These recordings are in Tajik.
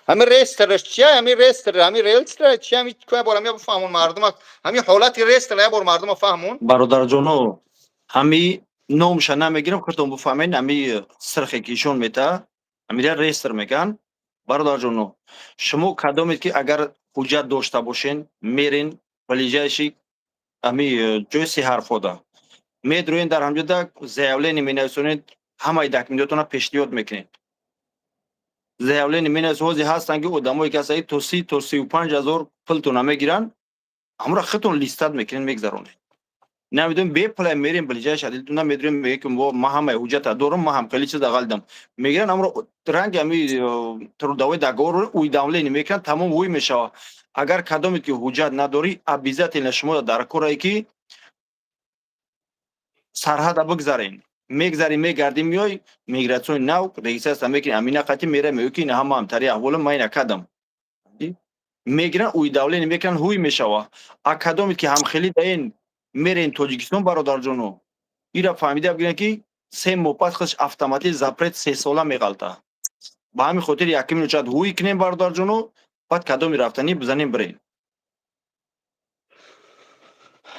Ҳамин реестраш чия? Ҳамин реестр, ҳамин реестр чия? Ҳамин ку бор ҳамин бифаҳмон мардума. Ҳамин ҳолати реестр я бор мардума фаҳмон. Бародарҷоно, ҳами номша намегирам, худтон буфаҳмед. Ҳами сирхе ки ишон мета, ҳамира реестр меган. Бародарҷоно, шумо кадомед ки агар ҳуҷҷат дошта бошен, мерен ближайший ҳами ҷои сеҳарфода медроен, дар ҳамҷода заявление менависонед, ҳамаи документотона пешниҳод мекунед, заявление менависонед. Ҳозир ҳастанд ки одамое ки ҳастанд, то 30, то 35 ҳазор пултона мегиранд, ҳамура худтон листать мекунед, мегзаронед. Намедонем, бепулай мерем ближайший отделтона медурем, мегӯем ки ман ҳамаи ҳуҷҷата дорам, ман ҳам хеле чиза ғалидам. Мегиранд ҳамро, ранги ҳами трудовой договор уведомление мекунанд, тамом, ҳуй мешавад. Агар кадоме ки ҳуҷҷат надорӣ, обязательно шумо дар корае ки сарҳада бигзарен. Мегзарӣ, мегардӣ, меой, миграционный нав регистрация мекунӣ, амина қати мера, мегӯӣ ки ина ҳама ҳамтари аҳволам, ман ина кардам. Мегиранд, уведомление мекунанд, ҳуй мешавад. А кадоме ки ҳамхелӣ даен, мерен Тоҷикистон, бародарҷоно, ира фаҳмида бигиранд, ки 3 моҳ пас худаш автоматик запрет сесола меғалта. Ба ҳамин хотир якумин очад ҳуй кунем, бародарҷоно, баъд кадоми рафтанӣ бизанем, бирем.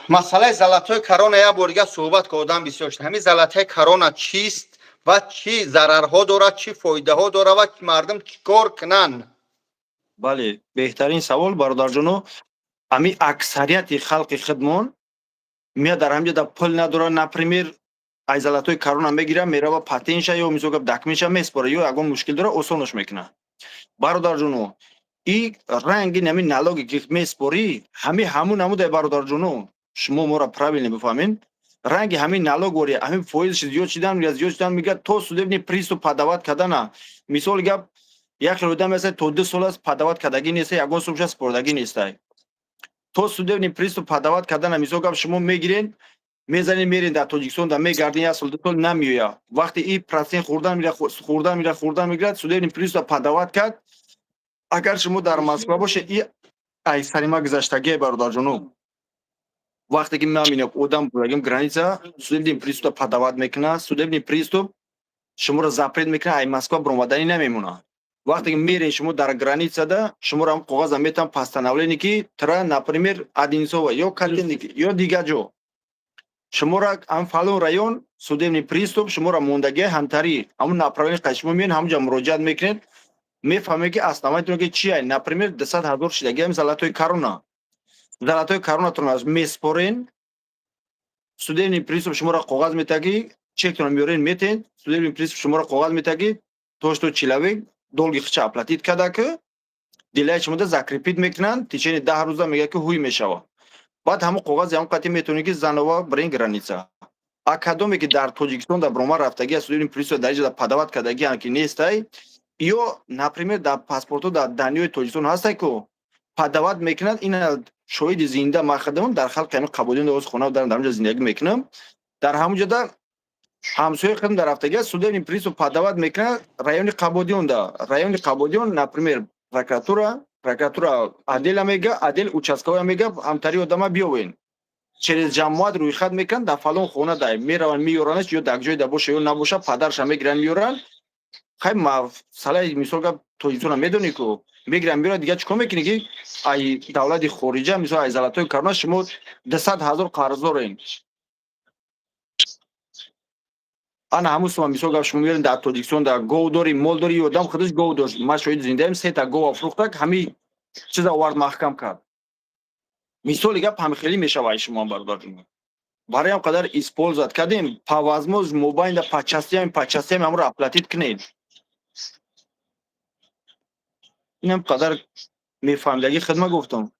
Масъалаи золотой корона як бор дига суҳбат ка, одам бисёр шуд. Ҳамин золотой корона чист ва чӣ зарарҳо дорад, чӣ фоидаҳо дорад ва мардум чӣ кор кунанд? Бале, беҳтарин савол, бародарҷоно. Ҳами аксарияти халқи худмон меяд, дар ҳамҷода пул надорад, например, ай золотой корона мегирад, мерава, патентша ё мисол гап документша меспора ё ягон мушкил дора, осонаш мекунад. Бародарҷоно, и ранги нами налоге ки меспорӣ, ҳами ҳамун намудай. Бародарҷоно, шумо моро правильно бифаҳмед. Ранги ҳамин налог вори, ҳамин фоизш зиёд шидан мегӯяд, зиёд шидан мегӯяд, то судебный пристав подавать кардана. Мисоли гап, як хел одам аст, то 2 сол аст подавать кардагӣ неста, ягон сумша спордагӣ нестай. То судебный пристав подавать кардана, мисол гап, шумо мегирен, мезанед, мерен дар Тоҷикистон, да мегарден, як сол, 2 сол, намеояд. Вақте и процент хӯрдан мегирад, хӯрдан мегирад, хӯрдан мегирад, судебный пристав подавать кард. Агар шумо дар Москва бошед, и ай сарима гузаштагие, бародарҷоно. Вақте ки ман мебинам, одам бурагим граница, судебный пристав подавать мекунад, судебный пристав шуморо запрет мекунад, ай Москва баромаданӣ намемонад. Вақте ки мерен шумо дар границада, шуморо ҳам коғаза метавон, постановление ки тра, например, Одинцово ё Котельники ё дигар ҷо, шуморо ҳам фалон район судебный пристав шуморо мондагиа, ҳамтарӣ ҳамун направление қай шумо меён, ҳамунҷа муроҷиат мекунед, мефаҳмед ки основаниятон ки чи ай. Например, 200 000 шидагиам золотой корона, золотой коронатон аз меспорен, судебный пристав шуморо коғаз метаҳад ки чектонро меорен, метен, судебный пристав шуморо коғаз метаҳад ки то что человек долги худша оплатить карда, ки делаи шумода закрепить мекунанд, течение 10 рӯза мегӯяд ки ҳуй мешавад. Баъд ҳамон коғази ҳамон қатъи метавонед ки заново бирен граница. А кадоме ки дар Тоҷикистон дар брома рафтагӣ, судебный пристав дар иҷода подавать кардагиам ки нестай, ё, например, дар паспортҳо дар даниёи Тоҷикистон ҳастай ку подавать мекунад. Ина шоҳиди зинда ман худам дар халқи ҳамин Қабодиён оз хона дарам, дар ҳамҷо зиндагӣ мекунам, дар ҳамон ҷода ҳамсояи худам дар рафтагӣ, судебный пристав подавать мекунад райони Қабодиёнда, райони Қабодиён, например, прокуратура отдела мега, отдел участковая мега, ҳамтари одама биёвен. Через ҷамоат рӯйхат мекунанд, дар фалон хона дай мераванд, меёранаш, ё дар ҷое да боша ё набоша, падарша мегиранд, меёранд. Хай, масъалаи, мисол гап, Тоҷикистона медонӣ ку, мегиранд, меёранд. Дигар чӣ кор мекунӣ ки ай давлати хориҷа, мисол, ай золотой корона шумо 200 000 қарздорен? Ана ҳамун сума, мисол гап, шумо меёред, дар Тоҷикистон дар гов дорӣ, мол дорӣ, одам худаш гов дошт, ман шоҳиди зиндаем, сета гов афрӯхтак, ҳамин чиза овард, маҳкам кард. Мисоли гап, ҳамхелӣ мешава ай шумо, бародарҷон. Барои ҳам қадар использовать кардем, по возможность мобайнда по частями ҳамонро оплатить кунед. Инам қадар мефаҳмидагӣ хидмат гуфтам.